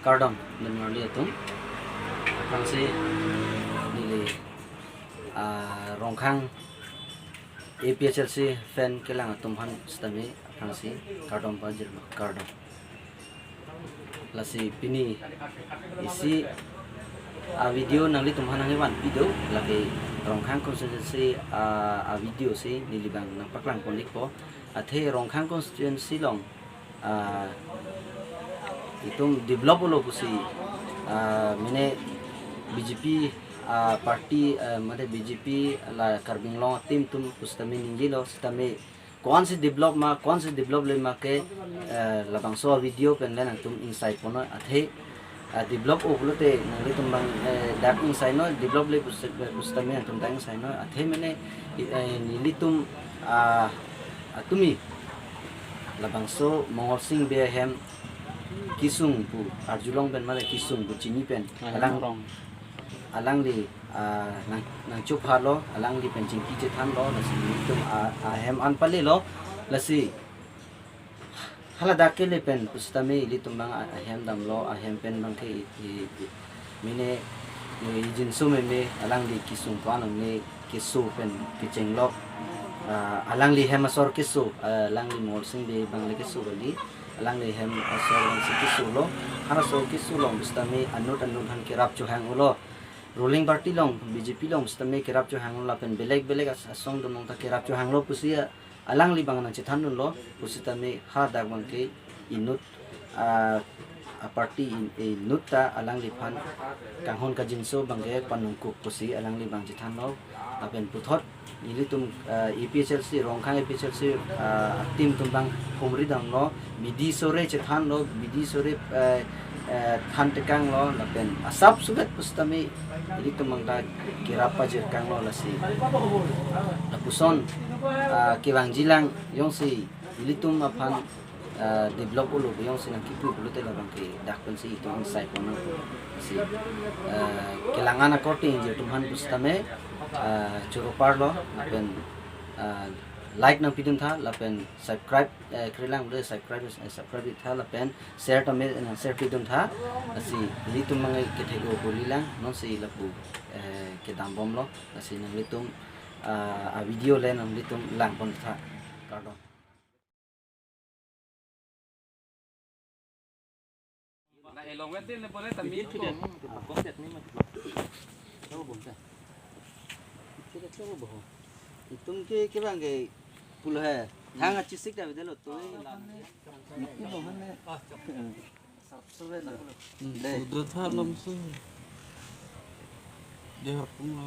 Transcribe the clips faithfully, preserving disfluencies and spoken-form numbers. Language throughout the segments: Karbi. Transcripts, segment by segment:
Kardom, Denmarli atum. Aphrangsi neli, ah, Rongkhang A P H L C fan kelang atum aphan sitame aphrangsi kardom pajirlo, kardom. Lasi pini isi a-video nanglitum aphan nangkevanpi do, lake Rongkhang constituency, ah, a-video si neli abang nangpaklang pon-ikpo. Athe Rongkhang constituency along, ah, itum develop-olo pusi, ah, mane B J P, ah, party, ah, mane B J P la Karbi Anglong a-team atum pusitame ningjelo, sitame ko-ansi develop ma, ko-ansi develop-le ma ke, eh, labangso a-video pen le nangtum ingsai ponnoi. Athe, ah, develop-o pulote nanglitum abang, eh, dak ingsainoi, develop-le pusi-, pusitame nangtum dak ingsainoi. Athe mane, eh, nelitum, ah, atumi labangso Mongol Sing Bey ahem kesung pu arjulong pen mane kesung pu chini pen. Ahem alang arong. Alangli, ah, nang, nangchophalo, alangli pen chingki chethanlo, lasi nelitum, ah, ahem an palelo, lasi haladak kele pen pusitame ilitum abang a-, ahem damlo, ahem pen abangke i, i, i, mane, i, ijinso meme, alangli kesung pu-an angne keso pen kechenglok, ah, alangli hem asor keso, ah, alangli Mongol Sing Bey abang le keso kali, alangli hem asor abangsi kesolo, halaso keso along pusitame anut anut aphan kerap chohang-olo. Ruling party along, B J P along sitame kerap chohanglo lapen belek belek as-, asong dun along ta kerap chohanglo pusi a-, alangli abang nangchethandunlo pusitame hadak abangke inut, ah, a-party in-, inut ta alangliphan kanghon kajinso abangke panungkuk pusi alangli abang chethanlo lapen puthot ilitum, ah, A P H L C, Rongkhang A P H L C, ah, team atum abang humri damlo, bidi sore chethanlo, bidi sore, eh, eh, than tekanglo, lapen asap sugat pusitame ilitum abang ta kerap pajirkanglo lasi. Lapuson, ah, kevangjilang jongsi ilitum aphan, ah, develop-olo jongsi nangkipu pulote labangke dak pensi itum ingsai ponnoi. Si, ah, kelang an akorte ingjir atum aphan pusitame, ah, choro parlo, lapen, ah, like nangpiduntha, lapen subscribe, eh, krelang le subscribe, eh, subscribe-iktha, lapen share tame, eh, share piduntha. Lasi ilitum abang kethek-o kuli lang, nonsi lapu, eh, kedambomlo, lasi nanglitum, ah, a-video le nanglitum langpontha. Kardom. Na elong wetin le pore tami ko. Itum ke kevang ke pulo he. Thang achisik ta bidelo to. Itum lo hane. Sabse na. Deh. Udah tha lam se. Dia pun lo.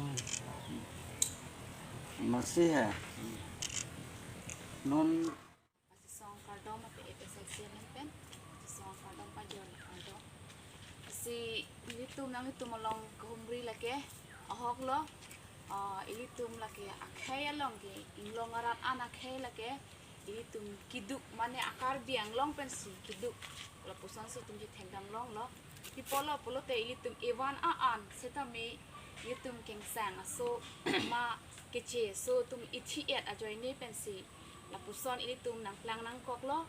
Masih ya. Non Asong kardom ape A P H L C amen pen. Asong kardom pajirlo, kardom. Lasi ilitum nanglitum along kehumri lake ahoklo. Ah, ilitum lake akhei along ke, inglong arat an akhei lake ilitum keduk mane a-Karbi Anglong pensi keduk. Lapusonsi itum chethek damlonglo. Pi apotlo pulote ilitum evan a-an setame ilitum kengsang aso ma keche aso atum ithi-et ajoine pensi lapuson ilitum nangplang nangkoklo.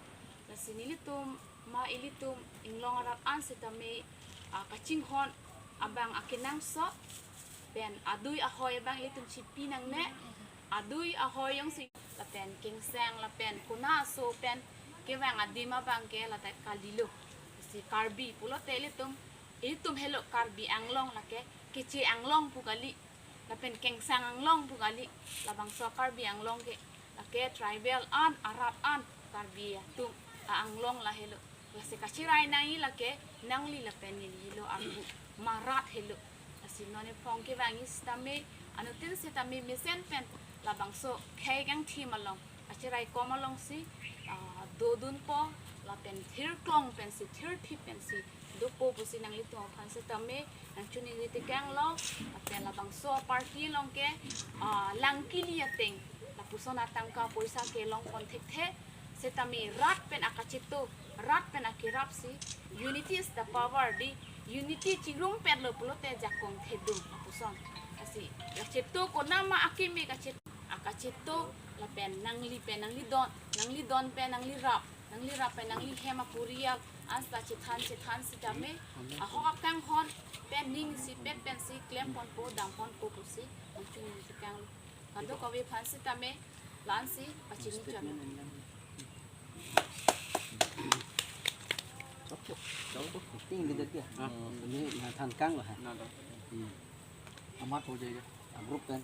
Lasi nelitum ma ilitum inglong arat an setame, ah, kachinghon abang akenangsot pen adui ahoi abang ilitum chipi nangne, adui ahoi jongsi lapen kengsang lapen kona aso pen kevang adim abangke ladak kalilo. Lasi Karbi pulote ilitum, ilitum helo Karbi Anglong lake keche Anglong pu kali. Lapen kengsang Anglong pu kali, labangso Karbi Anglong ke, lake tribal an, arat an, Karbi atum a-Anglong la helo. Lasi kachirai nangji lake, nangli lapen neli helo arpu, marat helo. Lasi non ephong kevangji setame, anuttin setame mesen pen, labangso khei kangthim along, kachirai kom alongsi, ah, dodunpo, lapen thirklong pensi, thirthip pensi dopo pusi nanglitum aphan setame nangchiningri tekanglo, lapen labangso party along ke, ah, lang kili ateng, lapuson atangka poisa kelongpon thekthe, setame rat pen akacheto, rat pen akerap si, unity is the power, di unity chingrum petlo pulote jakong thedung, lapuson. Lasi, kacheto konama akeme kacheto. Akacheto lapen nangli pen nangli don, nangli don pen nangli rap, nangli rap pen nangli hem aporiyal, Ansi ta chethan chethan sitame, ahok akanghon pen ning isipet pensi klem ponpo, dam ponpo pusi, angchung chikang. Kadokave aphan sitame, la-ansi pachini chon. Ting kita dia. Ah. Ini na than kang lah. Hmm. Amat ho jai. Group kan.